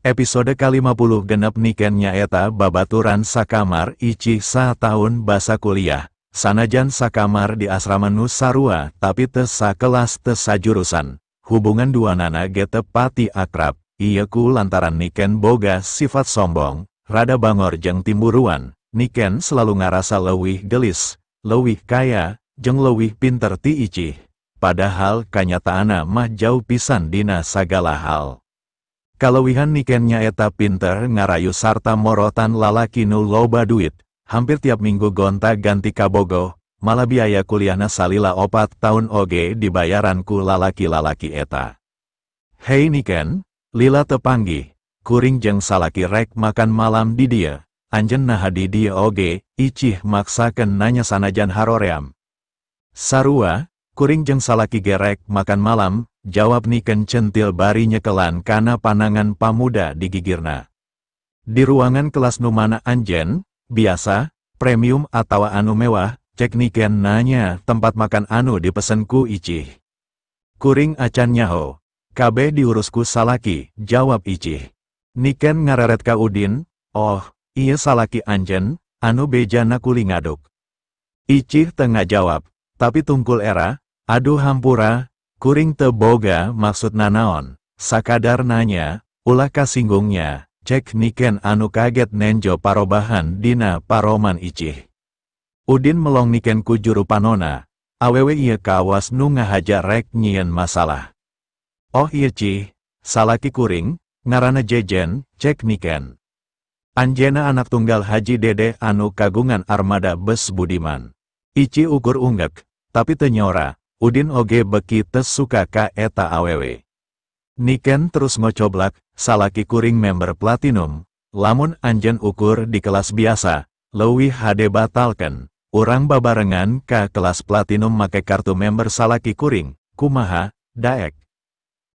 Episode ka-56 Niken nyaeta babaturan sakamar Icih sataun basa kuliah. Sanajan sakamar di asrama nu sarua tapi teu sakelas teu sajurusan. Hubungan duanana ge teu pati akrab. Ieu ku lantaran Niken boga sifat sombong, rada bangor jeung timburuan. Niken selalu ngarasa leuwih gelis, leuwih kaya, jeung leuwih pinter ti Icih. Padahal kanyataanna mah jauh pisan dina sagala hal. Kaleuwihan Niken nyaeta pinter ngarayu sarta morotan lalaki nu loba duit. Hampir tiap minggu gonta-ganti kabogoh, malah biaya kuliahna salila 4 tahun oge dibayaran ku lalaki-lalaki eta. Hei Niken, lila tepanggih, kuring jeung salaki rek makan malam di dieu, anjeun naha di dieu oge, Icih maksakeun nanya sanajan haroream. Sarua, kuring jeung salaki gerek makan malam, jawab Niken centil bari nyekelan kana panangan pamuda di gigirna. Di ruangan kelas nu mana anjen, biasa, premium atawa anu mewah, cek Niken nanya tempat makan anu dipesen ku Icih. Kuring acan nyaho, kabeh diurus ku salaki, jawab Icih. Niken ngareret ka Udin, oh, ieu salaki anjen, anu bejana kuli ngaduk. Icih teu ngajawab, tapi tungkul era, aduh hampura, kuring teu boga maksud nanaon, sakadar nanya, ulah kasinggungnya. Cek Niken anu kaget nenjo parobahan dina paroman Icih. Udin melong Niken ku juru panona, awewe ieu kawas nu ngahaja rek nyieun masalah. Oh ieu Cih, salaki kuring, ngaranna Jejen, cek Niken. Anjena anak tunggal Haji Dedeh anu kagungan armada bus Budiman. Icih ukur unggek, tapi teu nyora, Udin oge beki teu suka ka eta awewe. Niken terus ngocoblak, salaki kuring member platinum, lamun anjen ukur di kelas biasa, leuwih hade batalken, urang babarengan ka kelas platinum make kartu member salaki kuring, kumaha, daek.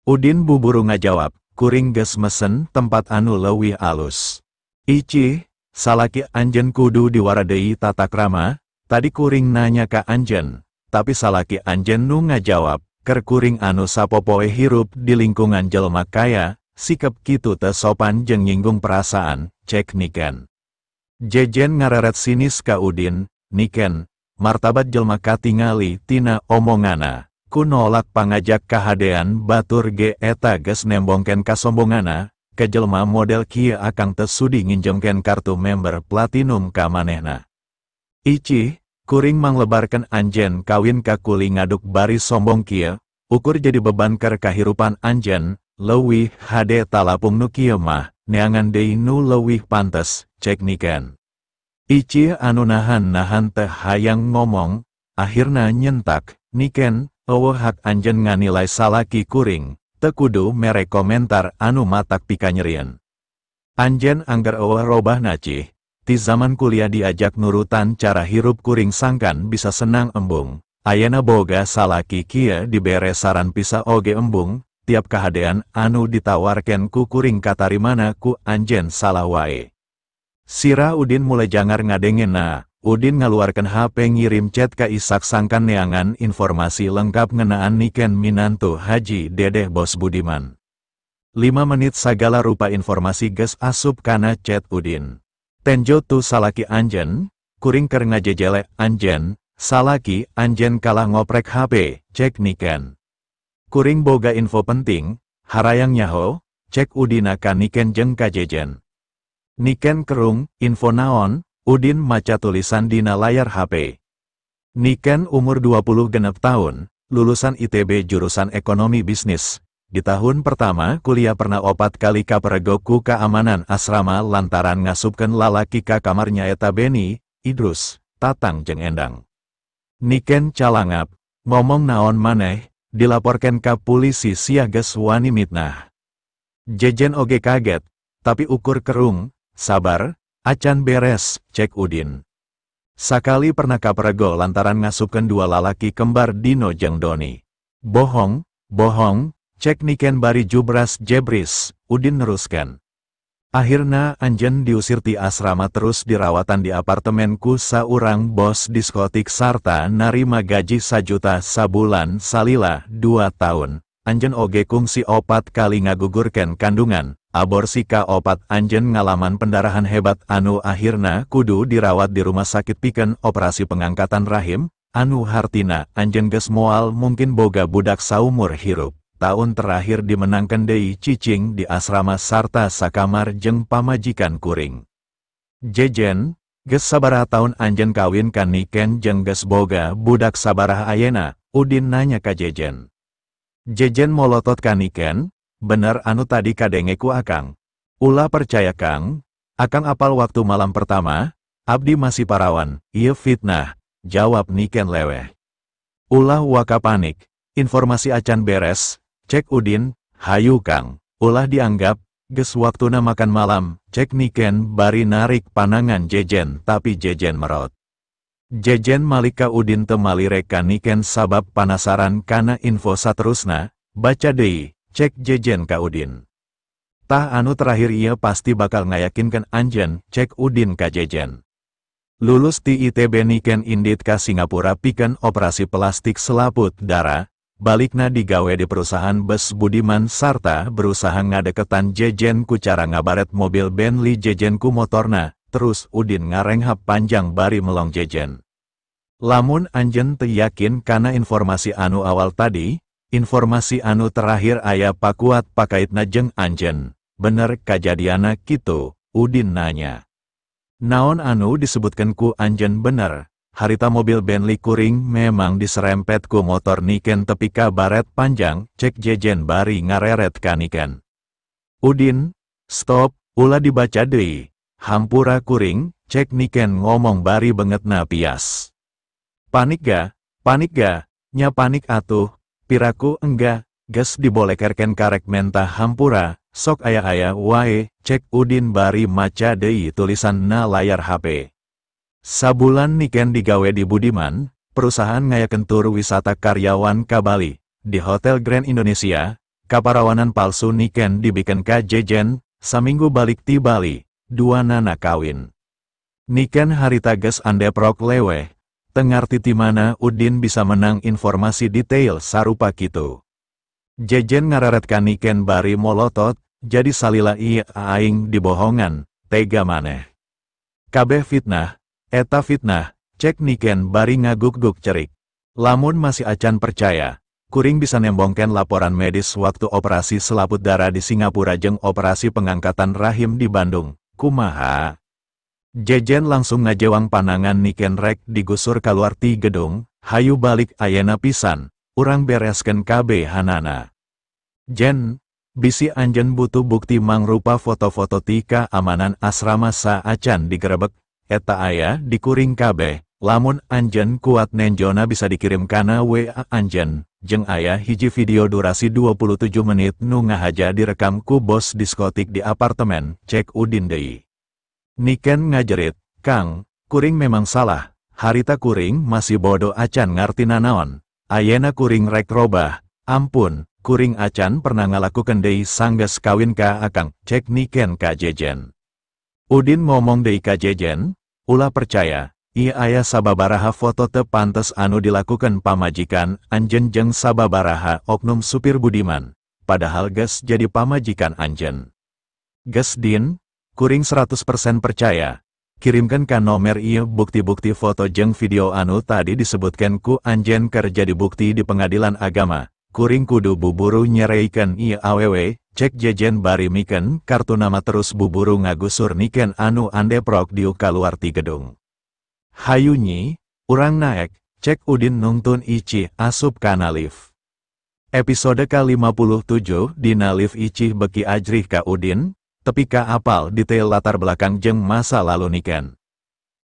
Udin buburu ngajawab, kuring geus mesen tempat anu leuwih alus. Icih, salaki anjen kudu diwaradei tata krama, tadi kuring nanya ka anjen, tapi salaki anjen nu ngajawab, ker kuring anu sapopoe hirup di lingkungan jelma kaya, sikep kitu teu sopan jeung nyinggung perasaan, cek Niken. Jejen ngareret sinis ka Udin, Niken, martabat jelma katingali tina omongana, ku nolak pangajak kahadean batur ge eta geus nembongken kasombongana, ke jelma model kieu akang teu sudi nginjemkeun kartu member platinum ka manehna. Icih, kuring manglebarkeun anjen kawin ka kuli ngaduk bari sombong kieu, ukur jadi beban keur kahirupan anjen, leuwih hade talapung nu kieu mah, neangan deui nu leuwih pantes, cek Niken. Icih anu nahan-nahan teh hayang ngomong, akhirna nyentak, Niken, eueuh hak anjen nganilai salaki kuring, teu kudu mere komentar anu matak pikanyerieun. Anjen angger eueuh robahna cih. Ti zaman kuliah diajak nurutan cara hirup kuring sangkan bisa senang embung. Ayana boga salaki kieu dibere saran pisah oge embung, tiap kahadean anu ditawarken ku kuring katarimana ku anjen salah wae. Sirah Udin mulai jangar ngadengena, Udin ngaluarkeun HP ngirim chat ka Isak sangkan neangan informasi lengkap ngenaan Niken minantu Haji Dedeh Bos Budiman. 5 menit sagala rupa informasi geus asup kana chat Udin. Tenjo tu salaki anjen, kuring keur ngajejele anjen, salaki anjen kalah ngoprek HP, cek Niken. Kuring boga info penting, harayang nyaho, cek Udina ka Niken jeung ka Jejen. Niken kerung, info naon, Udin maca tulisan dina layar HP. Niken umur 26 tahun, lulusan ITB jurusan ekonomi bisnis. Di tahun pertama kuliah pernah 4 kali kaperego ku keamanan asrama lantaran ngasupkeun lalaki ka kamar nyaeta Beni, Idrus, Tatang jeung Endang. Niken calangap, ngomong naon maneh, dilaporkan ka polisi sia geus wani mitnah. Jejen oge kaget, tapi ukur kerung, sabar, acan beres, cek Udin. Sakali pernah kaperego lantaran ngasupkeun 2 lalaki kembar Dino jeung Doni. Bohong, bohong, cek Niken bari jubras jebris, Udin neruskan. Akhirna anjen diusir ti asrama terus dirawatan di apartemenku saurang bos diskotik sarta narima gaji 1 juta sabulan salila 2 tahun. Anjen oge kungsi 4 kali ngagugurken kandungan, Aborsi ka-4 anjeun ngalaman pendarahan hebat anu akhirna kudu dirawat di rumah sakit pikeun operasi pengangkatan rahim, anu hartina anjeun geus moal mungkin boga budak saumur hirup. Tahun terakhir dimenangkan deui cicing di asrama sarta sakamar jeung pamajikan kuring. Jejen, geus sabaraha taun anjeun kawin ka Niken jeung geus boga budak sabaraha ayeuna, Udin nanya ka Jejen. Jejen molotot ka Niken, bener anu tadi kadenge ku akang. Ulah percaya kang, akang apal waktu malam pertama, abdi masih parawan, ieu fitnah, jawab Niken leweh. Ulah waka panik, informasi acan beres, cek Udin, hayu kang, ulah dianggap, geus waktuna makan malam, cek Niken bari narik panangan Jejen tapi Jejen merot. Jejen malik ka Udin teu malirek ka Niken sabab panasaran kana info saterusna, baca deui. Cek Jejen ka Udin. Tah anu terakhir ieu pasti bakal ngayakinkan anjeun, cek Udin ka Jejen. Lulus ti ITB Niken indit ka Singapura pikeun operasi plastik selaput dara, balikna digawe di perusahaan bus Budiman sarta berusaha ngadeketan Jejen ku cara ngabaret mobil Bentley Jejen ku motorna, terus Udin ngarenghap panjang bari melong Jejen. Lamun anjeun teu yakin kana informasi anu awal tadi, informasi anu terakhir aya pakuat pakaitna jeung anjeun, bener kajadiana kitu, Udin nanya. Naon anu disebutkan ku anjeun bener, harita mobil Bentley kuring memang diserempet ku motor Niken tepi ka baret panjang, cek Jejen bari ngareret ka Niken. Udin, stop, ulah dibaca deui, hampura kuring, cek Niken ngomong bari bengetna pias. Panik ga, nya panik atuh. Piraku enggak, geus dibolekerken karek mentah hampura, sok aya-aya wae, cek Udin bari maca deui tulisan na layar HP. Sabulan Niken digawe di Budiman, perusahaan ngayakeun tur wisata karyawan ka Bali, di Hotel Grand Indonesia, kaparawanan palsu Niken dibikin ka Jejen, saminggu balik ti Bali, dua nana kawin. Niken harita geus andeprok leweh. Tengarti ti mana Udin bisa menang informasi detail sarupa kitu. Jejen ngararet ka Niken bari molotot, jadi salila ieu aing dibohongan, tega maneh. Kabeh fitnah, eta fitnah, cek Niken bari ngaguk-guk cerik. Lamun masih acan percaya, kuring bisa nembongken laporan medis waktu operasi selaput darah di Singapura jeung operasi pengangkatan rahim di Bandung, kumaha? Jejen langsung ngajewang panangan Niken rek digusur kaluar ti gedung, hayu balik ayena pisan, urang bereskeun kabehanana. Jen, bisi anjeun butuh bukti mangrupa foto-foto ti kaamanan asrama saacan digerebek, eta aya dikuring kabeh, lamun anjeun kuat nenjona bisa dikirim kana WA anjeun, jeung aya hiji video durasi 27 menit nu ngahaja direkam ku bos diskotik di apartemen, cek Udin deui. Niken ngajerit, Kang, kuring memang salah, harita kuring masih bodoh acan ngarti nanaon, ayena kuring rek robah, ampun, kuring acan pernah ngalakukeun deui sanggeus kawin ka akang, cek Niken ka Jejen. Udin ngomong deui ka Jejen, ulah percaya, ieu aya sababaraha foto teu pantes anu dilakukan pamajikan anjeun jeung sababaraha oknum supir Budiman, padahal geus jadi pamajikan anjeun. Geus Din, kuring 100% percaya, kirimkan ka nomer ieu bukti-bukti foto jeung video anu tadi disebutkan ku anjeun keur jadi bukti di pengadilan agama, kuring kudu buburu nyereikeun ieu awewe, cek Jejen bari mikeun kartu nama terus buburu ngagusur Niken anu andeprok diuk kaluar ti gedung. Hayu nyi, urang naek, cek Udin nungtun Icih asup kana lift. Episode ke-57 dina lift Icih beki ajrih ka Udin, tepi ka apal detail latar belakang jeung masa lalu Niken.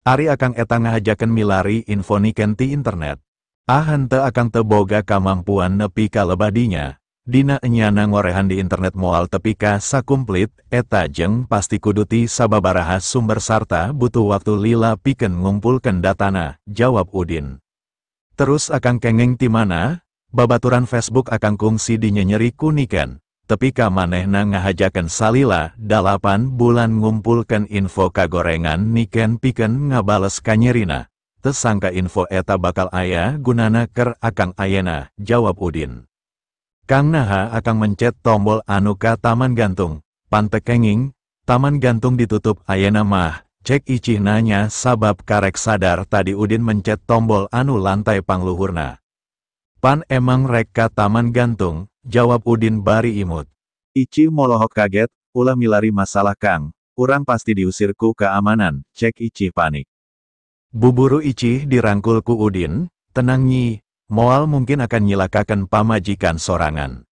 Ari akang eta ngahajakeun milari info Niken ti internet. Ah henteu akang teu boga kamampuan nepi ka lebadinya, dina enyana ngorehan di internet moal tepi ka sakumplit, eta jeung pasti kudu ti sababaraha sumber sarta butuh waktu lila pikeun ngumpulkeun datana, jawab Udin. Terus akang kengeng ti mana, babaturan Facebook akang kungsi dinyenyeri ku Niken. Tepi ka manehna ngahajakeun salila 8 bulan ngumpulkeun info kagorengan Niken pikeun ngabales kanyerina. Tesangka info eta bakal aya gunana ker akang ayena, jawab Udin. Kang naha akang mencet tombol anu ka taman gantung, Pan teu kenging, taman gantung ditutup ayeuna mah, cek Icih nanya sabab karek sadar tadi Udin mencet tombol anu lantai pangluhurna. Pan emang rek ka taman gantung, jawab Udin bari imut. Icih molohok kaget, ulah milari masalah Kang, urang pasti diusir ku keamanan, cek Icih panik. Buburu Icih dirangkul ku Udin, tenang nyi, moal mungkin akan nyilakakan pamajikan sorangan.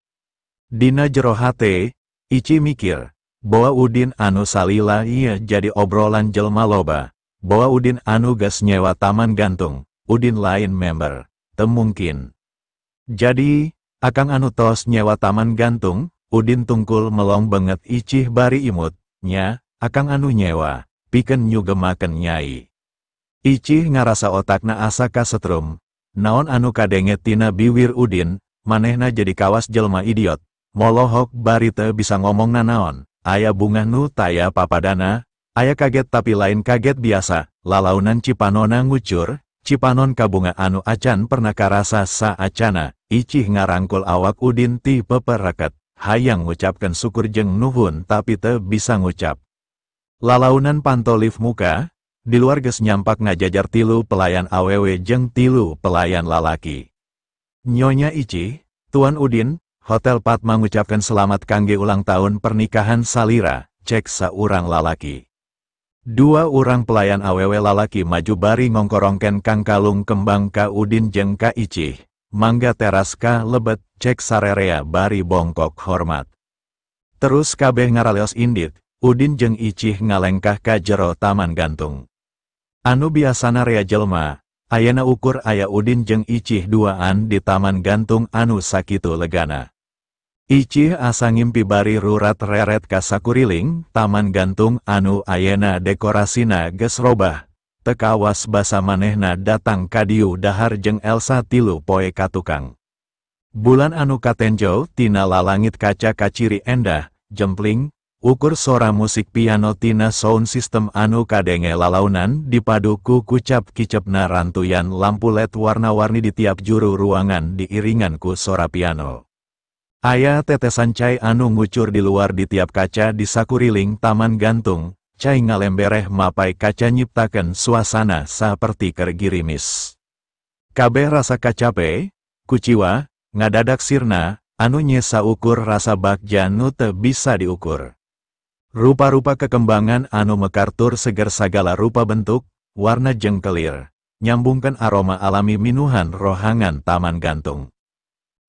Dina jero hate, Icih mikir, boa Udin anu salila iya jadi obrolan jelma loba, boa Udin anu geus nyewa taman gantung, Udin lain member, teu mungkin. Jadi, akang anu tos nyewa taman gantung, Udin tungkul melong banget Icih bari imut, nya, akang anu nyewa, pikeun nyugemakeun nyai. Icih ngarasa otakna asa kasetrum, naon anu kadenge tina biwir Udin, manehna jadi kawas jelma idiot, molohok bari teu bisa ngomong nanaon, aya bungah nu taya papadana, aya kaget tapi lain kaget biasa, lalaunan cipanona ngucur, cipanon kabunga anu acan pernah karasa saacana, Icih ngarangkul awak Udin ti pepereket, hayang ngucapkeun syukur jeung nuhun tapi teu bisa ngucap. Lalaunan panto lift muka, di luar geus nyampak ngajajar 3 pelayan awewe jeung 3 pelayan lalaki. Nyonya Icih, Tuan Udin, Hotel Padma ngucapkan selamat kangge ulang tahun pernikahan salira, cek saurang lalaki. 2 urang pelayan awewe lalaki maju bari ngongkorongken kangkalung kembang ka Udin jeung ka Icih, mangga teras ka lebet, cek sarerea bari bongkok hormat. Terus kabeh ngaraleos indit, Udin jeung Icih ngalengkah ka jero taman gantung. Anu biasana rea jelma, ayana ukur aya Udin jeung Icih duaan di taman gantung anu sakitu legana. Icih asa ngimpi bari rurat reret ka sakuriling, taman gantung anu ayana dekorasina geus robah, teu kawas basa manehna datang kadieu dahar jeung Elsa 3 poe katukang. Bulan anu katenjo tina lalangit kaca kaciri endah, jempling, ukur sora musik piano tina sound system anu kadenge lalaunan dipadu ku kucap kicepna rantuyan lampu LED warna-warni di tiap juru ruangan diiringan ku sora piano. Aya tetesan cai anu ngucur di luar di tiap kaca di sakuriling taman gantung, cai ngalembereh mapai kaca nyiptakeun suasana saperti keur girimis. Kabeh rasa kacape, kuciwa, ngadadak sirna, anu nyesa ukur rasa bagja nu teu bisa diukur. Rupa-rupa kekembangan anu mekar tur seger sagala rupa bentuk, warna jeung kelir, nyambungkeun aroma alami minuhan rohangan taman gantung.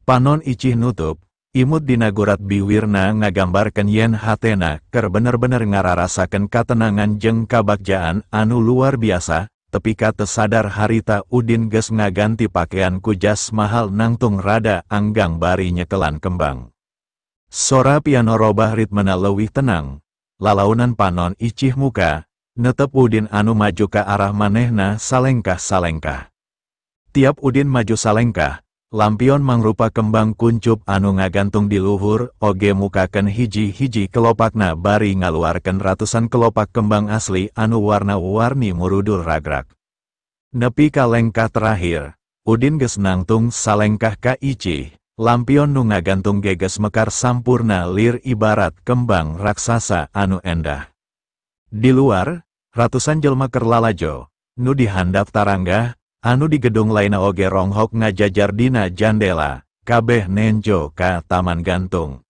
Panon Icih nutup, imut dina gurat biwirna ngagambarkeun yen hatena keur bener-bener ngararasakeun katenangan jeung kabagjaan anu luar biasa, tepi ka teu sadar harita Udin geus ngaganti pakaian ku jas mahal nangtung rada anggang bari nyekelan kembang. Sora piano robah ritmena leuwih tenang, lalaunan panon Icih muka, netep Udin anu maju ka arah manehna salengkah-salengkah. Tiap Udin maju salengkah, lampion mangrupa kembang kuncup anu ngagantung di luhur, oge mukakeun hiji-hiji kelopakna bari ngaluarkeun ratusan kelopak kembang asli anu warna-warni murudul ragrak. Nepi ka lengkah terakhir, Udin geus nangtung salengkah ka Icih, lampion nu ngagantung geges mekar sampurna lir ibarat kembang raksasa anu endah. Di luar, ratusan jelma keur lalajo, nu dihandap taranggah, anu di gedung lainna oge ronghok ngajajar dina jandela, kabeh nenjo ka taman gantung.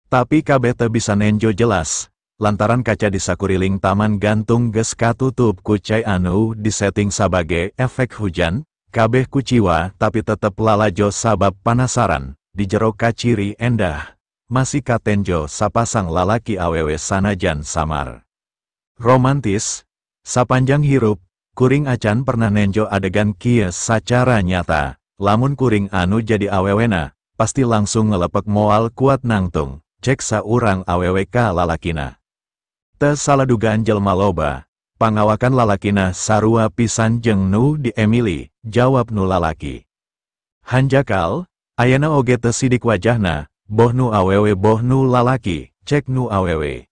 Tapi kabeh teu bisa nenjo jelas, lantaran kaca di sakuriling taman gantung geus katutup ku cai anu disetting sabage efek hujan, kabeh kuciwa tapi tetep lalajo sabab panasaran, di jero kaciri endah, masih katenjo sapasang lalaki awewe sanajan samar. Romantis, sapanjang hirup, kuring acan pernah nenjo adegan kieu sacara nyata, lamun kuring anu jadi awewena, pasti langsung ngelepek moal kuat nangtung, cek saurang awewe ka lalakina. Teu salah dugaan jelma loba, pangawakan lalakina sarua pisan jeung nu di Emily, jawab nu lalaki. Hanjakal, ayana oge teu sidik wajahna, boh nu awewe boh nu lalaki, cek nu awewe.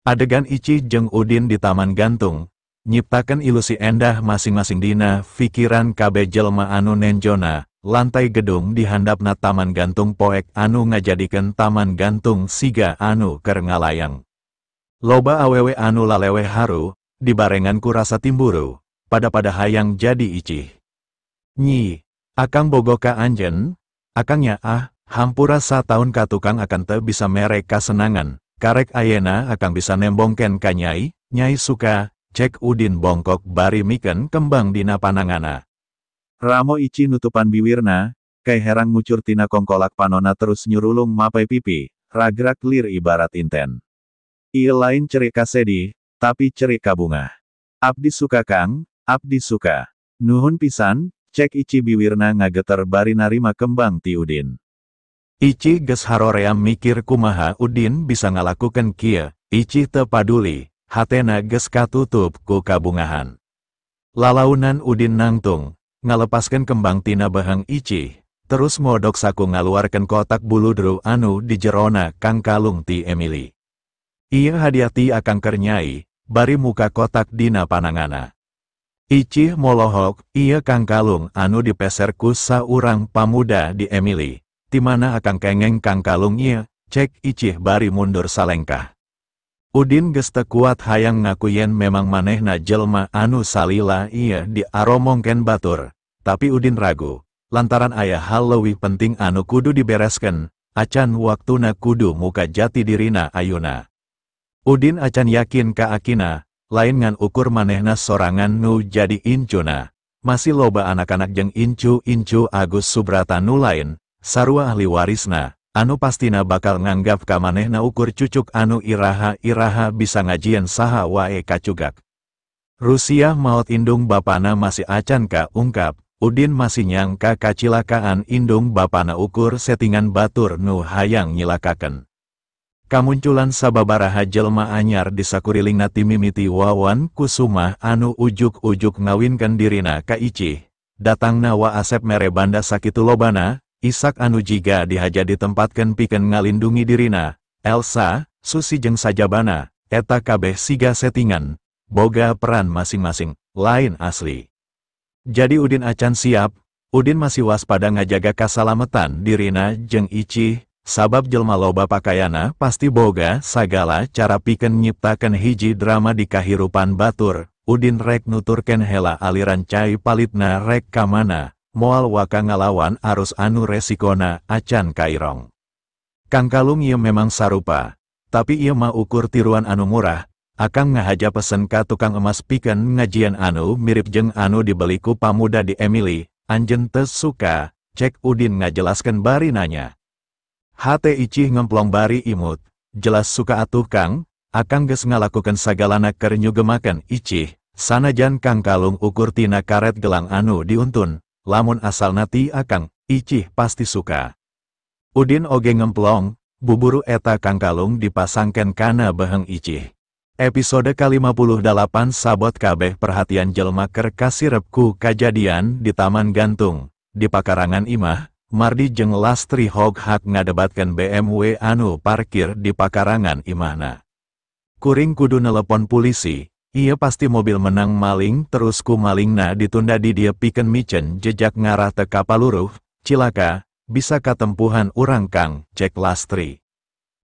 Adegan Icih jeung Udin di taman gantung, nyiptakeun ilusi endah masing-masing dina fikiran kabeh jelma anu nenjona, Lantai gedung di handapna taman gantung poek anu ngajadikeun taman gantung siga anu keur ngalayang. Loba awewe anu laleweh haru, dibarengan ku rasa timburu, pada-pada hayang jadi Icih. Nyi, akang bogoh ka anjeun, akangnya ah, hampura sataun ka tukang akan teu bisa mere kasenangan, karek ayeuna akang bisa nembongken ka nyai, nyai suka, cek Udin bongkok bari mikeun kembang dina panangana. Ramo Icih nutupan biwirna, kai herang ngucur tina kongkolak panona terus nyurulung mapai pipi, ragrak lir ibarat inten. Ieu lain cerik kasedih, tapi cerik kabungah. Abdi suka Kang, abdi suka. Nuhun pisan, cek Icih biwirna ngageter bari narima kembang ti Udin. Icih geus haroream mikir kumaha Udin bisa ngalakukeun kieu, Icih teu paduli, hatena geus katutup ku kabungahan. Lalaunan Udin nangtung, ngalepaskeun kembang tina beheng Icih, terus ngodok saku ngaluarkeun kotak buludru anu di jerona kangkalung ti Emily. Ieu hadiah ti akang keur nyai, bari muka kotak dina panangana. Icih molohok, ieu kangkalung anu dipeser ku saurang pamuda di Emily, ti mana akang kengeng kangkalung ieu, cek Icih bari mundur salengkah. Udin geus teu kuat hayang ngaku yen memang manehna jelma anu salila ieu diaromongkeun batur, tapi Udin ragu, lantaran aya hal leuwih penting anu kudu dibereskeun, acan waktuna kudu muka jati dirina ayuna. Udin acan yakin ka akina, lain ngan ukur manehna sorangan nu jadi incuna. Masih loba anak-anak jeung incu-incu Agus Subrata nu lain, sarua ahli warisna, anu pastina bakal nganggap ka manehna ukur cucuk anu iraha-iraha bisa ngajieun saha wae kacugak. Rusiah maot indung bapana masih acan ka ungkap, Udin masih nyangka kacilakaan indung bapana ukur settingan batur nu hayang nyilakakeun. Kamunculan sababaraha jelma anyar di sakurilingna timimiti Wawan Kusuma anu ujuk-ujuk ngawinkeun dirina ka Icih. Datangna Wa Asep mere banda sakitu lobana, Isak anu jiga dihaja ditempatkeun pikeun ngalindungi dirina, Elsa, Susi jeung sajabana, eta kabeh siga settingan, boga peran masing-masing, lain asli. Jadi Udin acan siap, Udin masih waspada ngajaga kasalametan dirina jeung Icih, sabab jelma loba pakayana pasti boga sagala cara pikeun nyiptakeun hiji drama di kahirupan batur. Udin rek nuturkeun hela aliran cai palitna rek kamana, moal waka ngalawan arus anu resikona acan kairong. Kangkalung ieu memang sarupa, tapi ieu mah ukur tiruan anu murah, akang ngahaja pesen ka tukang emas pikeun ngajian anu mirip jeung anu dibeli ku pamuda di Emily, anjeun teu suka, cek Udin ngajelaskeun bari nanya. Hate Icih ngemplong bari imut, jelas suka atuh Kang, akang geus ngalakukeun sagalana keur nyugemakeun Icih, sanajan kangkalung ukur tina karet gelang anu diuntun, lamun asalna ti akang, Icih pasti suka. Udin oge ngemplong, buburu eta kangkalung dipasangkeun kana beheng Icih. Episode ke-58 sabot kabeh perhatian jelma keur kasirep ku kajadian di Taman Gantung, di pakarangan imah, Mardi jeung Lastri hog hak ngadebatkeun BMW anu parkir di pakarangan imahna. Kuring kudu nelepon polisi, ieu pasti mobil menang maling terus ku malingna ditunda di dieu pikeun micen jejak ngarah teu kapaluruh, cilaka, bisa katempuhan urang Kang, cek Lastri.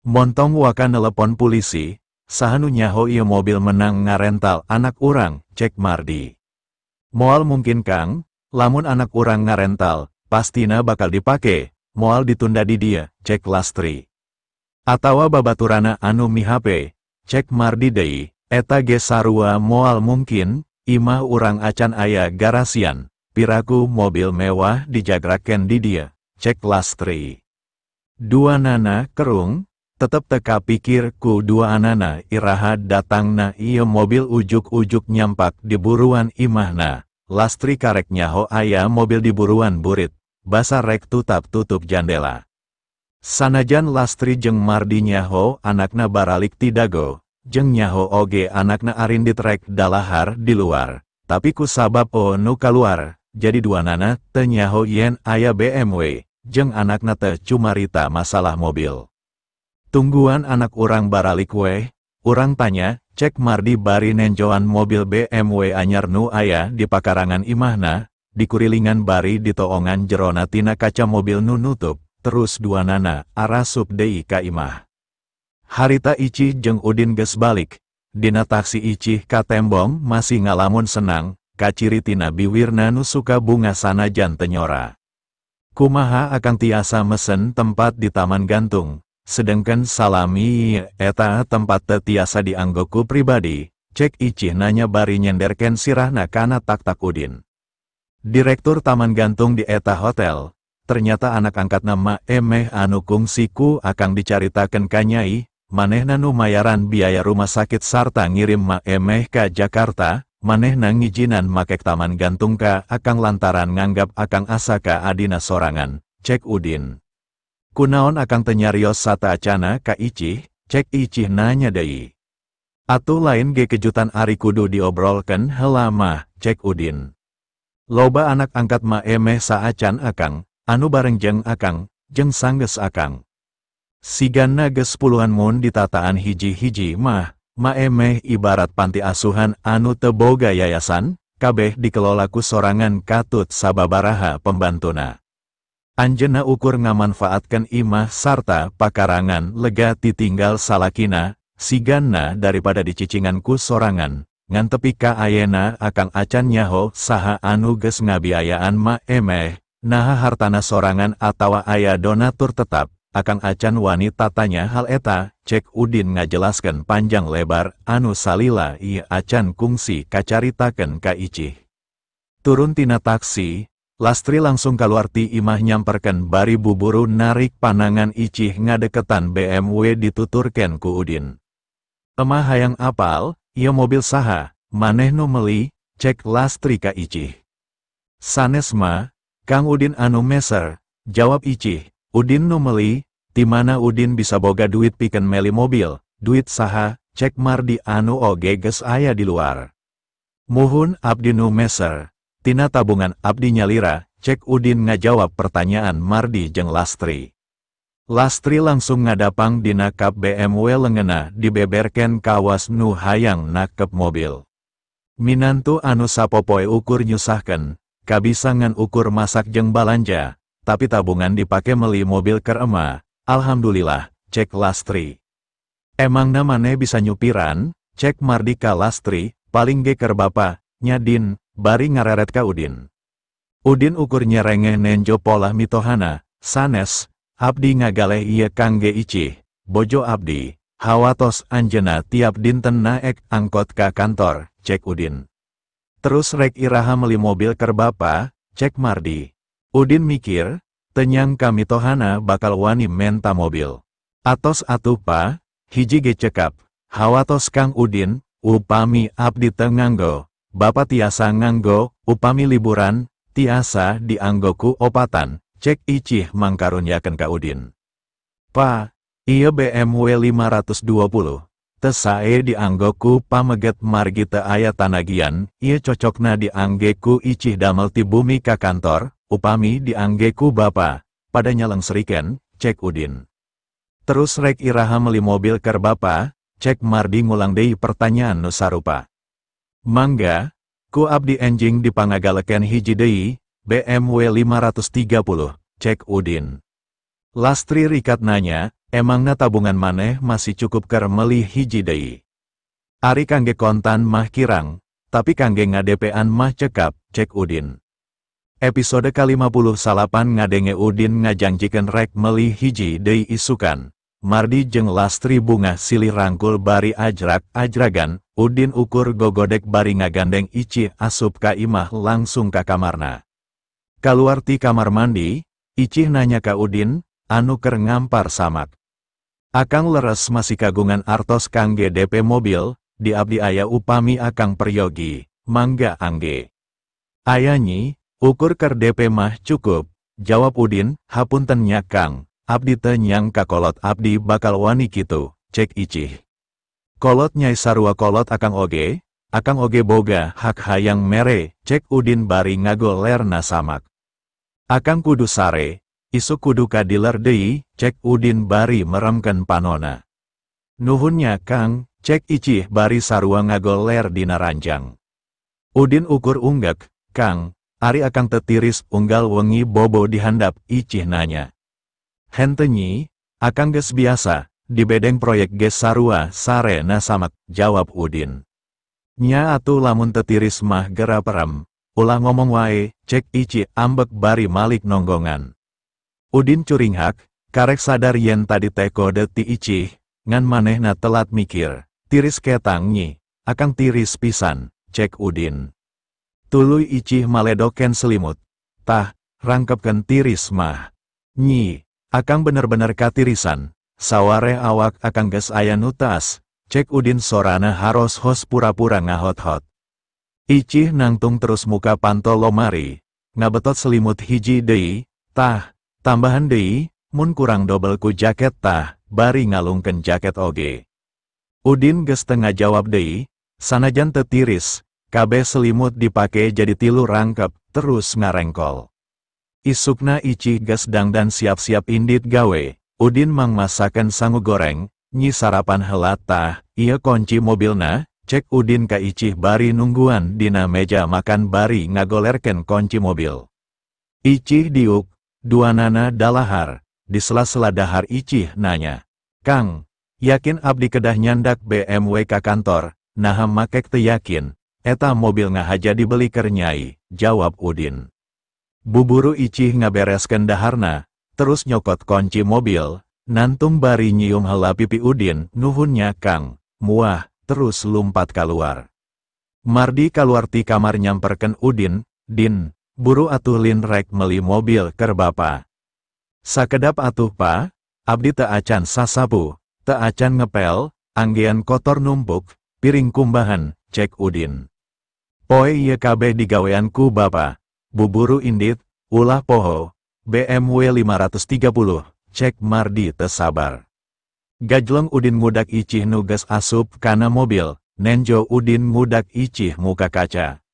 Montong waka nelepon polisi, saha nu nyaho ieu mobil menang ngarental anak urang, cek Mardi. Moal mungkin Kang, lamun anak urang ngarental, pastina bakal dipake, moal ditunda di dia, cek Lastri. Atawa babaturana anu mihape, cek Mardi deui, eta ge sarua moal mungkin, imah urang acan aya garasian, piraku mobil mewah dijagraken di dia, cek Lastri. Dua nana kerung, tetep teka pikir ku dua anana iraha datangna ieu mobil ujuk-ujuk nyampak di buruan imahna. Lastri karek nyaho aya mobil di buruan burit, basa rek tutap tutup jandela. Sanajan Lastri jeung Mardi nyaho anakna baralik ti Dago, jeung nyaho oge anakna arindit rek dalahar di luar, tapi ku sabab o nu kaluar, jadi dua nana teu nyaho yen aya BMW, jeung anakna teu cumarita masalah mobil. Tungguan anak urang baralik weh, urang tanya, cek Mardi bari nenjoan mobil BMW anyar nu aya di pakarangan imahna, Dikurilingan bari ditoongan jerona tina kaca mobil nu nutup, terus duanana arasup deui ka imah. Harita Icih jeung Udin geus balik, dina taksi Icih katembong masih ngalamun senang, kaciri tina biwirna nu suka bunga sanajan teu nyora. Kumaha akang tiasa mesen tempat di Taman Gantung, sedengkeun salami eta tempat teu tiasa dianggo ku pribadi, cek Icih nanya bari nyenderkeun sirahna kana tak-tak Udin. Direktur Taman Gantung di eta hotel, ternyata anak angkatna Ma Emeh anu kungsi ku akang dicaritakeun ka Nyai, manehna nu mayaran biaya rumah sakit sarta ngirim Ma Emeh ka Jakarta, manehna ngijinan makek Taman Gantung ka akang lantaran nganggap akang asa ka adina sorangan, cek Udin. Kunaon akang teu nyarios sataacana ka Icih, cek Icih nanya deui. Atuh lain ge kejutan ari kudu diobrolkeun heula mah, cek Udin. Loba anak angkat Ma Emeh saacan akang, anu bareng jeung akang, jeung sanggeus akang. Sigana geus puluhan mun ditataan hiji-hiji mah, Ma Emeh ibarat panti asuhan anu teu boga yayasan, kabeh dikelola ku sorangan katut sababaraha pembantuna. Anjeunna ukur ngamanfaatkeun imah sarta pakarangan lega titinggal salakina, sigana daripada dicicingan ku sorangan, ngan tepi ka ayena akang acan nyaho saha anu geus ngabiayaan Ma Emeh, naha hartana sorangan atawa aya donatur tetap, akang acan wani tatanya hal eta, cek Udin ngajelaskeun panjang lebar anu salila ieu acan kungsi kacaritakeun ka Icih. Turun tina taksi, Lastri langsung kaluar ti imah nyamperkeun bari buburu narik panangan Icih ngadeketan BMW dituturkeun ku Udin. Emah hayang apal, ieu mobil saha, maneh nu meuli, cek Lastri ka Icih. Sanes mah, Kang Udin anu meser, jawab Icih. Udin nu meuli, ti mana Udin bisa boga duit pikeun meli mobil, duit saha, cek Mardi anu oge geus aya di luar. Muhun abdi nu meser, tina tabungan abdi nyalira, cek Udin ngajawab pertanyaan Mardi jeung Lastri. Lastri langsung ngadapang dina kap BMW lengena dibeberken kawas nu hayang nakep mobil. Minantu anu sapopoe ukur nyusahkeun, kabisa ngan ukur masak jeung balanja, tapi tabungan dipake meli mobil keur ema, alhamdulillah, cek Lastri. Emangna maneh bisa nyupiran, cek Mardi ka Lastri, paling ge keur bapa, nya Din, bari ngareret ka Udin. Udin ukur nyerengeh nenjo polah mitohana, sanes, abdi ngagaleh ieu kangge Icih, bojo abdi, hawatos anjeuna tiap dinten naek angkot ka kantor, cek Udin. Terus rek iraha meli mobil keur bapa, cek Mardi. Udin mikir, teu nyangka mitohana bakal wani menta mobil. Atos atuh pa, hiji ge cekap, hawatos Kang Udin, upami abdi teu nganggo, bapa tiasa nganggo, upami liburan, tiasa dianggo ku opatan, cek Icih mangkarunyakeun ka Udin. Pa, ieu BMW 520, teu sae dianggo ku pameget margi teu aya tanagian, ieu cocokna diangge ku Icih damel ti bumi ka kantor, upami diangge ku bapa, pada nyalengsriken, cek Udin. Terus rek iraha meli mobil keur bapa, cek Mardi ngulang deui pertanyaan nu sarupa. Mangga, ku abdi enjing dipangagaleken hiji deui, BMW 530, cek Udin. Lastri rikat nanya, emangna tabungan maneh masih cukup keur meuli hiji deui? Ari kangge kontan mah kirang, tapi kangge ngadepean mah cekap, cek Udin. Episode ke-58 ngadenge Udin ngajanjikeun rek meuli hiji deui isukan. Mardi jeung Lastri bungah silih rangkul bari ajrak-ajragan, Udin ukur gogodek bari ngagandeng Icih asup ka imah langsung ka kamarna. Kaluar ti kamar mandi, Icih nanya ka Udin, anu keur ngampar samak. Akang leres masih kagungan artos kangge DP mobil, di abdi aya upami akang peryogi, mangga angge. Aya nyi, ukur keur DP mah cukup, jawab Udin, hapunten nya Kang, abdi teu nyangka kolot abdi bakal wani kitu, cek Icih. Kolot nyai sarua kolot akang oge boga hak hayang mere, cek Udin bari ngagolerna samak. Akang kudu sare, isuk kudu ka dealer deui, cek Udin bari meremkeun panona. Nuhun nya Kang, cek Icih bari sarua ngagoler dina ranjang. Udin ukur unggek, Kang, Ari akang teu tiris unggal wengi bobo dihandap, Icih nanya. Henteu nyi, akang geus biasa, di bedeng proyek ge sarua sare na samak, jawab Udin. Nya atuh lamun teu tiris mah gera perem, ulah ngomong wae, cek Icih ambek bari malik nonggongan. Udin curinghak, karek sadar yen tadi teh kode ti Icih, ngan manehna telat mikir, tiris ketang nyi, akang tiris pisan, cek Udin. Tuluy Icih maledoken selimut, tah, rangkepken tiris mah. Nyi, akang bener-bener katirisan, sawareh awak akang geus aya nu taas, cek Udin sorana haros hos pura-pura ngahot-hot. Icih nangtung terus muka panto lomari, ngabetot selimut hiji deui, tah, tambahan deui, mun kurang dobel ku jaket tah, bari ngalungkeun jaket oge. Udin geus teu ngajawab deui, sanajan teu tiris, kabeh selimut dipake jadi 3 rangkep, terus ngarengkol. Isukna Icih geus dangdan siap-siap indit gawe, Udin mangmasakeun sangu goreng, nyi sarapan heula tah, ieu kunci mobilna, cek Udin ka Icih bari nungguan dina meja makan bari ngagolerkeun kunci mobil. Icih diuk, duanana dalahar, di sela-sela dahar Icih nanya. Kang, yakin abdi kedah nyandak BMW ka kantor, naha makek teu yakin, eta mobil ngahaja dibeli keur nyai, jawab Udin. Buburu Icih ngabereskeun daharna, terus nyokot kunci mobil, nantung bari nyium heula pipi Udin, nuhunnya Kang, muah, terus lumpat kaluar. Mardi kaluar ti kamar nyamperkeun Udin, Din, buru atuh lin rek meli mobil keur bapa. Sakedap atuh pa, abdi teu acan sasapu, teu acan ngepel, anggean kotor numpuk, piring kumbahan, cek Udin. Poe ieu kabeh digawean ku bapa, buburu indit, ulah poho, BMW 530, cek Mardi teu sabar. Gajleng Udin ngudak Icih nu geus asup kana mobil, nenjo Udin ngudak Icih muka kaca.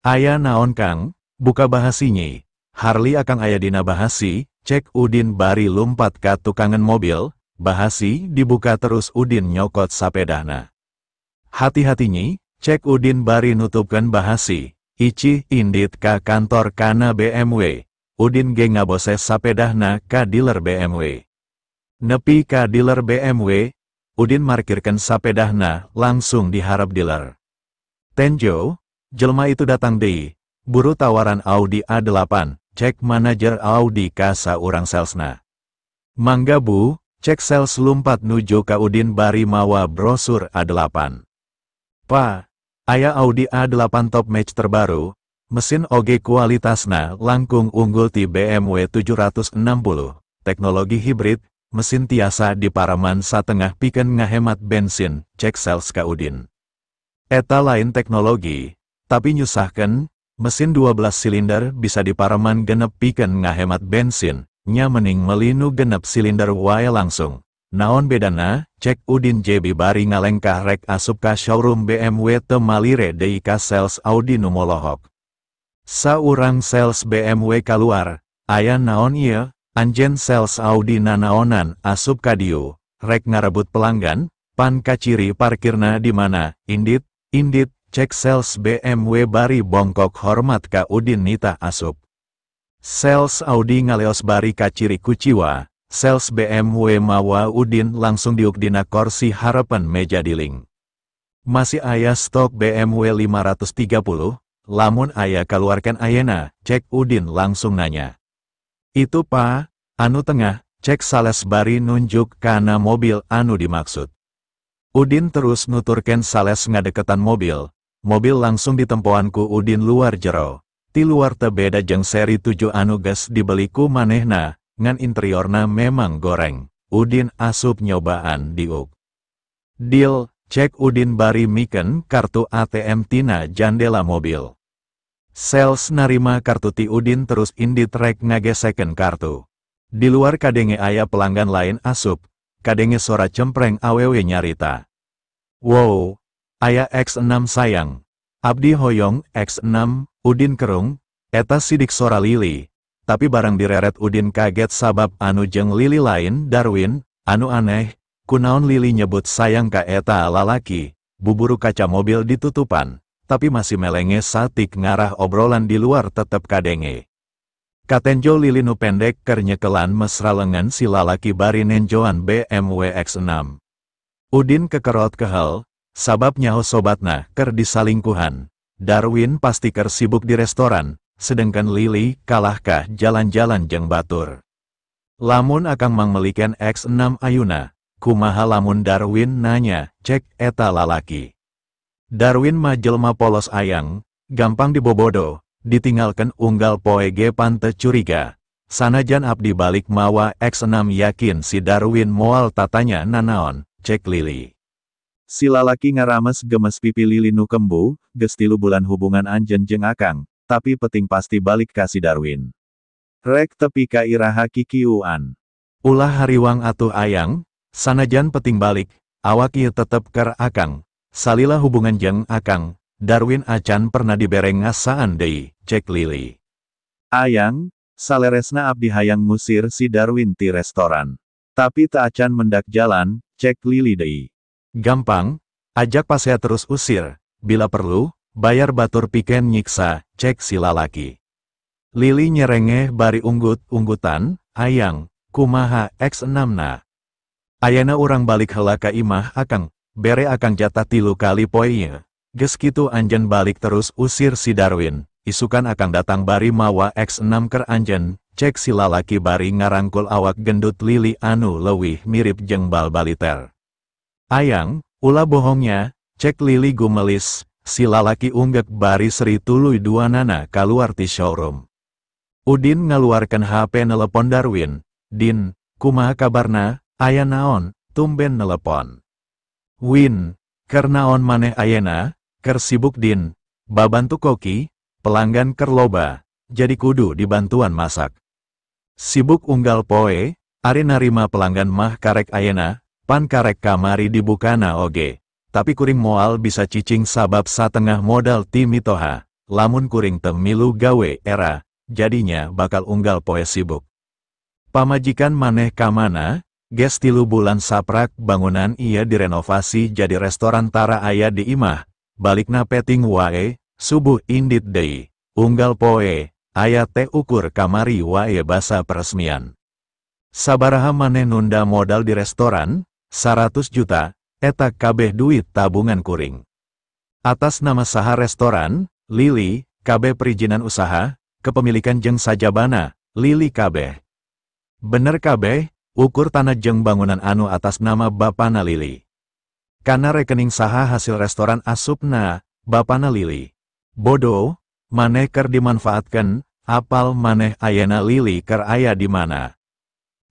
Aya naon Kang, buka bahasi nyi, Harley akang aya dina bahasi, cek Udin bari lumpat ka tukangan mobil, bahasi dibuka terus Udin nyokot sapedahna. Hati-hati nyi, cek Udin bari nutupkeun bahasi, Icih indit ka kantor kana BMW, Udin ge ngaboses sapedahna ka dealer BMW. Nepi ka dealer BMW, Udin markirkeun sapedahna langsung diharap dealer. Tenjo, jelma itu datang deui, buru tawaran Audi A8, cek manajer Audi ka saurang salesna. Mangga bu, cek sales lumpat nuju ka Udin bari mawa brosur A8. Pa, aya Audi A8 top match terbaru, mesin oge kualitasna langkung unggul ti BMW 760, teknologi hibrid, mesin tiasa diparaman satengah pikeun ngahemat bensin, cek sales ka Udin. Eta lain teknologi, tapi nyusahkeun, mesin 12 silinder bisa diparaman genep pikeun ngahemat bensin, nya mending meuli nu genep silinder wae langsung. Naon bedana, cek Udin JB bari ngalengkah rek asup ka showroom BMW teu malire deui ka sales Audi nu molohok. Saurang sales BMW kaluar, aya naon ieu, anjen sales Audi nanaonan asup ka dieu, rek ngarebut pelanggan, pan kaciri parkirna di mana, indit, indit, cek sales BMW bari bongkok hormat ka Udin nita asup. Sales Audi ngaleos bari kaciri kuciwa, sales BMW mawa Udin langsung diuk dina korsi harapan meja diling. Masih aya stok BMW 530, lamun aya kaluarkan ayena, cek Udin langsung nanya. Itu pa, anu tengah, cek sales bari nunjuk kana mobil anu dimaksud. Udin terus nuturken sales ngadeketan mobil, mobil langsung ditempoan ku Udin luar jero. Ti luar teu beda jeung seri 7 anu geus dibeli ku manehna, ngan interiorna memang goreng. Udin asup nyobaan diuk. Deal, cek Udin bari mikeun kartu ATM tina jandela mobil. Sales narima kartu ti Udin terus indit rek ngageseken kartu. Di luar kadenge aya pelanggan lain asup, kadenge sora cempreng awewe nyarita. Wow, aya X6 sayang. Abdi hoyong X6, Udin kerung, eta sidik sora Lili. Tapi barang direret Udin kaget sabab anu jeung Lili lain Darwin, anu aneh, kunaon Lili nyebut sayang ka eta lalaki, buburu kaca mobil ditutupan, tapi masih melenge satik ngarah obrolan di luar tetep kadenge. Katenjo Lili nu pendek keur nyekelan mesra lengan si lalaki bari nenjoan BMW X6. Udin kekerot kehel, sabab nyaho sobatna keur disalingkuhan. Darwin pasti keur sibuk di restoran, sedangkan Lili kalahkah jalan-jalan jeung batur. Lamun akang mangmelikan X6 ayuna, kumaha lamun Darwin nanya, cek eta lalaki. Darwin mah jelma polos ayang, gampang dibobodo, ditinggalkan unggal poe ge pan teu curiga. Sanajan abdi balik mawa X6 yakin si Darwin moal tatanya nanaon, cek Lili. Si lalaki ngarames gemes pipi Lili nu kembu, geus 3 bulan hubungan anjeun jeung akang, tapi peting pasti balik ka si Darwin. Rek tepi ka iraha kikiuan. Ulah hariwang atuh ayang, sanajan peting balik, awak ieu tetep ker akang. Salila hubungan jeung akang, Darwin acan pernah dibere ngasaan deui, cek Lili. Ayang, saleresna abdi hayang ngusir si Darwin ti restoran. Tapi teu acan mendak jalan, cek Lili deui. Gampang, ajak pasea terus usir, bila perlu, bayar batur piken nyiksa, cek si lalaki. Lili nyerengeh bari unggut-unggutan, ayang, kumaha X6 na. Ayana urang balik heula ka imah akang, bere akang jatah 3 kali poe ieu. Geus kitu anjeun balik terus usir si Darwin, isukan akang datang bari mawa X6 ker anjeun, cek si lalaki bari ngarangkul awak gendut Lili anu leuwih mirip jeung bal baliter. Ayang, ulah bohongnya, cek Lili gumelis, si lalaki unggek bari seri tuluy dua nana kaluar ti showroom. Udin ngaluarkan HP nelepon Darwin, Din, kumaha kabarna, aya naon, tumben nelepon. Win, ker naon maneh ayena, ker sibuk Din, babantu koki, pelanggan ker loba, jadi kudu dibantuan masak. Sibuk unggal poe, ari narima pelanggan mah karek ayena, pan karek kamari dibukana oge, tapi kuring moal bisa cicing sabab satengah modal ti mitoha, lamun kuring teu milu gawe era, jadinya bakal unggal poe sibuk. Pamajikan maneh kamana, ges 3 bulan saprak bangunan ia direnovasi jadi restoran tara aya di imah, balikna peting wae, subuh indit deui, unggal poe, aya teh ukur kamari wae basa peresmian. Sabaraha maneh nunda modal di restoran, 100 juta, eta kabeh duit tabungan kuring. Atas nama saha restoran, Lili, kabeh perizinan usaha, kepemilikan jeung sajabana, Lili kabeh. Bener kabeh, ukur tanah jeung bangunan anu atas nama bapana Lili. Kana rekening saha hasil restoran asupna, bapana Lili. Bodoh, maneh ker dimanfaatkan, apal maneh ayana Lili ker aya di mana.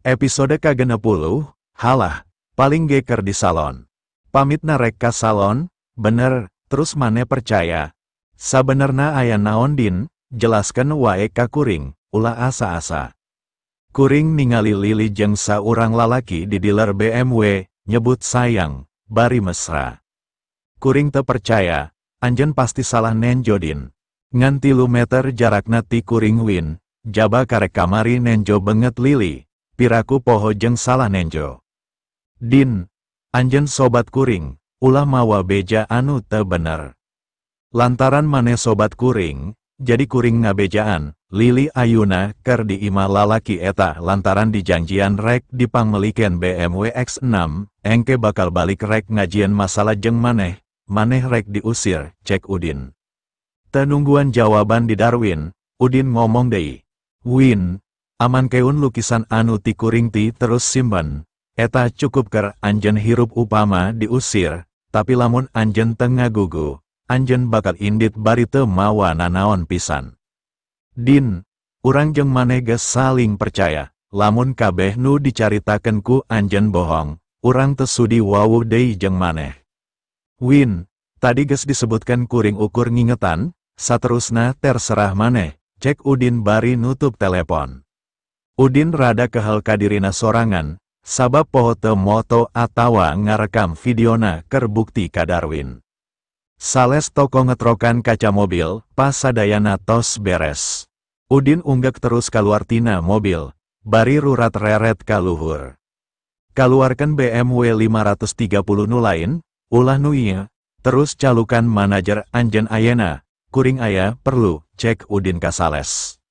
Episode ka-60, halah, paling geker di salon. Pamit narek ka salon, bener, terus maneh percaya. Sabenerna aya naon Din, jelaskan wae ka kuring, ulah asa-asa. Kuring ningali Lili jeung saurang lalaki di dealer BMW, nyebut sayang, bari mesra. Kuring teu percaya, anjeun pasti salah nenjo Din. Ngan 3 meter jarakna ti kuring Win, jaba karek kamari nenjo banget Lili, piraku poho jeung salah nenjo. Din, anjeun sobat kuring, ulah mawa beja anu teu bener. Lantaran maneh sobat kuring, jadi kuring ngabejaan, Lili ayuna ker di imah lalaki eta lantaran dijanjian rek dipangmeliken BMW X6, engke bakal balik rek ngajian masalah jeung maneh, maneh rek diusir, cek Udin. Tenungguan jawaban di Darwin, Udin ngomong deui. Win, aman keun lukisan anu ti kuring ti terus simpen, eta cukup ker anjeun hirup upama diusir, tapi lamun anjeun teu ngagugu, anjeun bakal indit bari teu mawa nanaon pisan. Din, urang jeung maneh geus saling percaya, lamun kabeh nu dicaritakeun ku anjeun bohong, urang teu sudi wawuh deui jeung maneh. Win, tadi geus disebutkan kuring ukur ngingetan, saterusna terserah maneh, cek Udin bari nutup telepon. Udin rada kehel kadirina sorangan, sabab poho teu moto atawa ngarekam videona keur bukti ka Darwin. Sales toko ngetrokan kaca mobil, pas sadayana tos beres. Udin unggek terus kaluar tina mobil, bari rurat reret ka luhur. Kaluarkan BMW 530 nu lain, ulah nu ieu, Terus calukan manajer anjen ayena, kuring aya perlu, cek Udin ka Sales.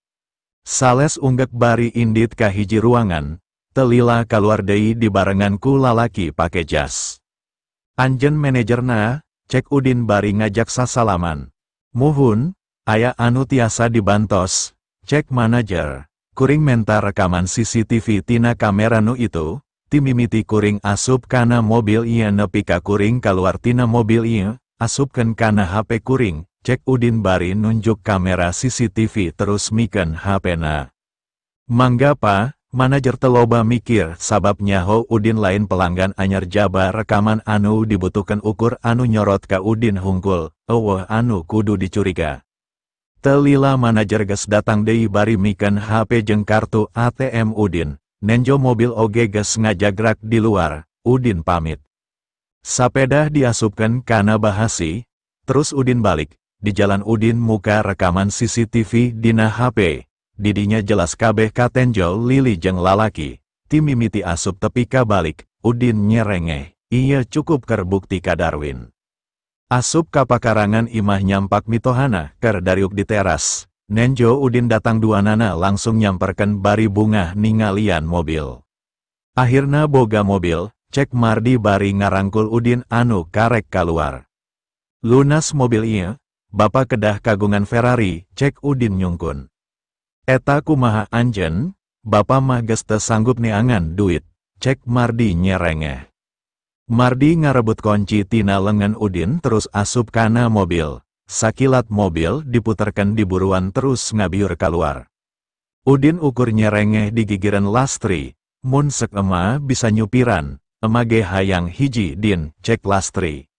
Sales unggek bari indit ka hiji ruangan, telila kaluar deui dibarengan ku lalaki pake jas. Anjen manajerna, cek Udin bari ngajak sasalaman. Muhun, aya anu tiasa dibantos, cek manajer, kuring menta rekaman CCTV tina kamera nu itu, timimiti kuring asup kana mobil ieu nepi ka kuring kaluar tina mobil ieu, asupkeun kana HP kuring, cek Udin bari nunjuk kamera CCTV terus mikeun HP-na. Mangga pa, manajer teloba mikir sabab nyaho Udin lain pelanggan anyar jaba rekaman anu dibutuhkan ukur anu nyorot ka Udin hungkul, eueuh anu kudu dicuriga. Telila manajer geus datang deui bari mikeun HP jeung kartu ATM Udin, nenjo mobil oge geus ngajagrak di luar, Udin pamit. Sapedah diasupkeun kana bahasi, terus Udin balik. Di jalan Udin muka rekaman CCTV dina HP, didinya jelas kabeh katenjo Lili jeung lalaki, timimiti asup tepi ka balik, Udin nyerengeh, ieu cukup keur bukti ka Darwin. Asup ka pakarangan imah nyampak mitohana keur dariuk di teras, nenjo Udin datang duanana langsung nyamperkeun bari bungah ningalian mobil. Akhirna boga mobil, cek Mardi bari ngarangkul Udin anu karek kaluar. Lunas mobil ieu, Bapak kedah kagungan Ferrari, cek Udin nyungkun. Eta kumaha anjen, Bapak mah geus teu sanggup neangan duit, cek Mardi nyerengeh. Mardi ngarebut kunci tina lengan Udin terus asup kana mobil. Sakilat mobil diputerkan di buruan terus ngabiur keluar. Udin ukur nyerengeh di gigiran Lastri, mun sek ema bisa nyupiran, ema ge hayang hiji din, cek Lastri.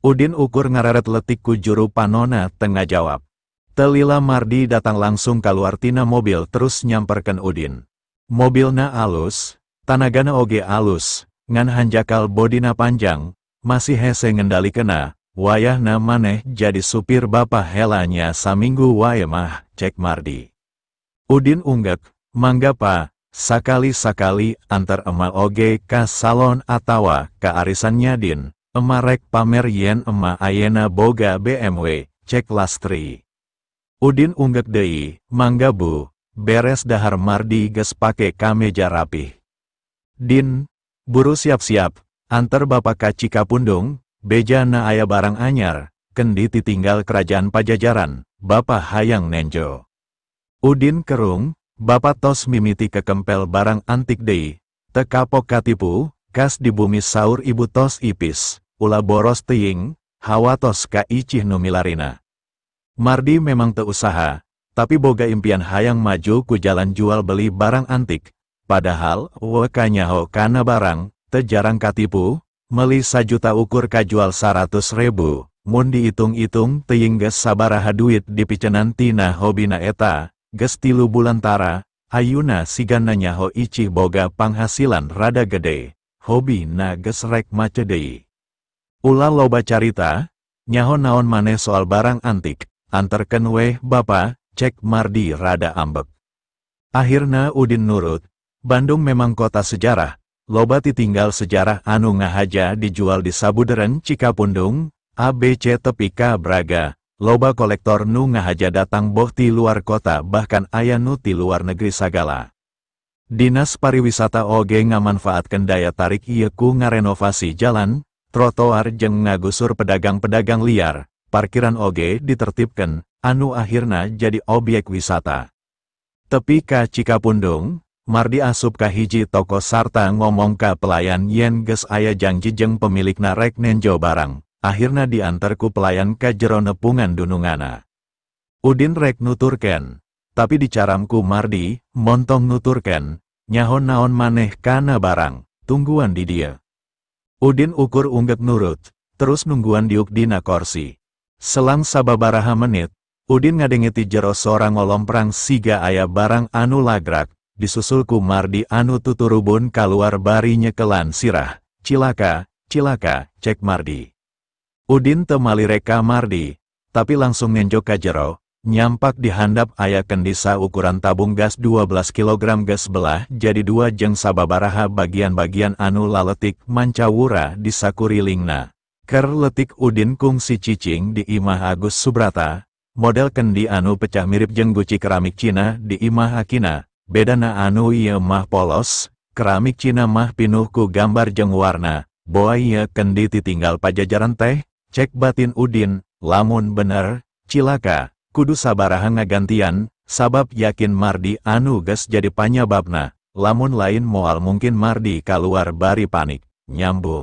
Udin ukur ngareret letik ku juru panona tengah jawab. Telila Mardi datang langsung keluar tina mobil terus nyamperken Udin. Mobilna alus, tanagana oge alus, ngan hanjakal bodina panjang, masih hese ngendalikena, wayahna maneh jadi supir bapa helanya saminggu wae mah, cek Mardi. Udin unggek, mangga pa, sakali-sakali antar ema oge ka salon atawa ka arisannya din. Ema rek pamer yen ema ayena boga BMW, cek Lastri. Udin unggek deui, mangga bu, beres dahar Mardi geus pake kameja rapih. Din, buru siap-siap, antar bapak ka Cikapundung, bejana aya barang anyar, kendi titinggal kerajaan Pajajaran, bapak hayang nenjo. Udin kerung, bapak tos mimiti kekempel barang antik deui, teu kapok katipu, kas di bumi saur ibu tos ipis. Ulah boros teuing, hawatos ka icih nu milarina. Mardi memang teu usaha, tapi boga impian hayang maju ku jalan jual beli barang antik. Padahal, weka nyaho kana barang, teu jarang katipu, meli 1 juta ukur kajual 100.000, mun dihitung-hitung teuing geus sabaraha duit dipicenan tina hobina eta, geus 3 bulan tara, ayuna sigana nyaho icih boga panghasilan rada gede, hobi na geus rek mace deui. Ulah loba carita, nyaho naon maneh soal barang antik, anterkeun weh bapa, cek Mardi rada ambek. Akhirna Udin nurut, Bandung memang kota sejarah, loba titinggal sejarah anu ngahaja dijual di Sabuderen Cikapundung, ABC tepi ka Braga, loba kolektor nu ngahaja datang boh ti luar kota bahkan aya nu ti luar negeri sagala. Dinas Pariwisata oge ngamanfaatkeun daya tarik ieu ku ngarenovasi jalan, trotoar jeung ngagusur pedagang-pedagang liar, parkiran oge ditertibkan, anu akhirna jadi obyek wisata. Tepi ka Cikapundung, Mardi asup ka hiji toko sarta ngomong ka pelayan yen geus aya janji jeung pemilikna rek nenjo barang, akhirna diantar ku pelayan ka jero nepungan dunungana. Udin rek nuturken, tapi dicaram ku Mardi, montong nuturken, nyaho naon maneh kana barang, tungguan di dia. Udin ukur unggek nurut, terus nungguan diuk dina korsi. Selang sababaraha menit, Udin ngadenge ti jero sora ngolomprang siga aya barang anu lagrak, disusul ku Mardi anu tuturubun kaluar bari nyekelan sirah, cilaka, cilaka, cek Mardi. Udin teu malirek ka Mardi, tapi langsung nenjo ka jero, nyampak di handap aya kendisa ukuran tabung gas 12 kg gas belah jadi dua jeung sababaraha bagian-bagian anu laletik mancawura di sakurilingna. Ker letik Udin kungsi cicing di imah Agus Subrata, model kendi anu pecah mirip jeung guci keramik Cina di imah Akina, bedana anu ieu mah polos, keramik Cina mah pinuh ku gambar jeung warna, boa ieu kendi titinggal pajajaran teh, cek batin Udin, lamun bener, cilaka, kudu sabaraha ngagantian, sabab yakin Mardi anu geus jadi panyababna, lamun lain moal mungkin Mardi kaluar bari panik, nyambung.